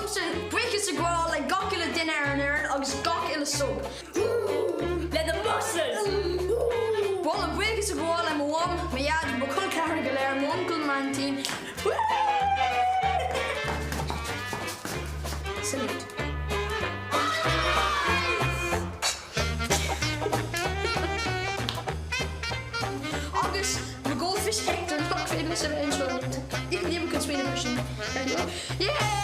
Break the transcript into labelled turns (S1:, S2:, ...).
S1: liomsa buíochas a ghabháil le gach uile duine ar an fhoireann agus gach uile sub.
S2: Le na muscles!
S1: Ba mhaith liom buíochas a ghabháil le mo mham, mo dhaid, mo chol ceathracha go léir, m'uncail, m'aintín. Salute. Agus mo goldfish Hector nach féidir leis a bheith anseo anocht. Níl mé chun smaoineamh air sin. Yeah!